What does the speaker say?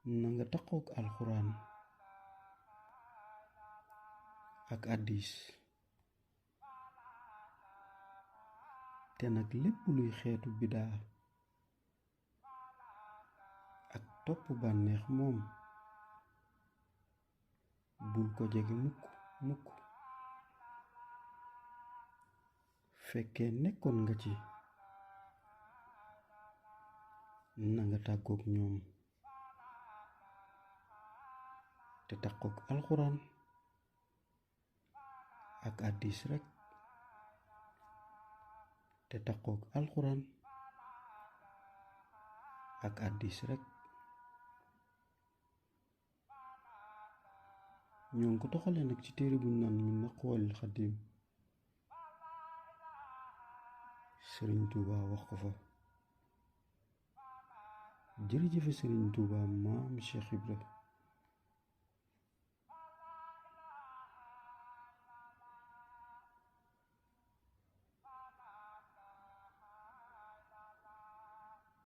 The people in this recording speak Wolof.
na nga takkook alxuraan ak addis te nag lépp luy xeetu bidaa ak topp bànneex moom bul ko jege mukk fekkee nekkoon nga ci na nga tàggook ñoom te takkook alxuraan ak addis rekk te takkook alxuraan ak addis rekk ñoo ngi ko toxale nag ci téere buñ naan min aqwalil xadim sëriñ Tuuba wax ko fa jërëjëfe sëriñ Tuuba maam Cheikh Ibra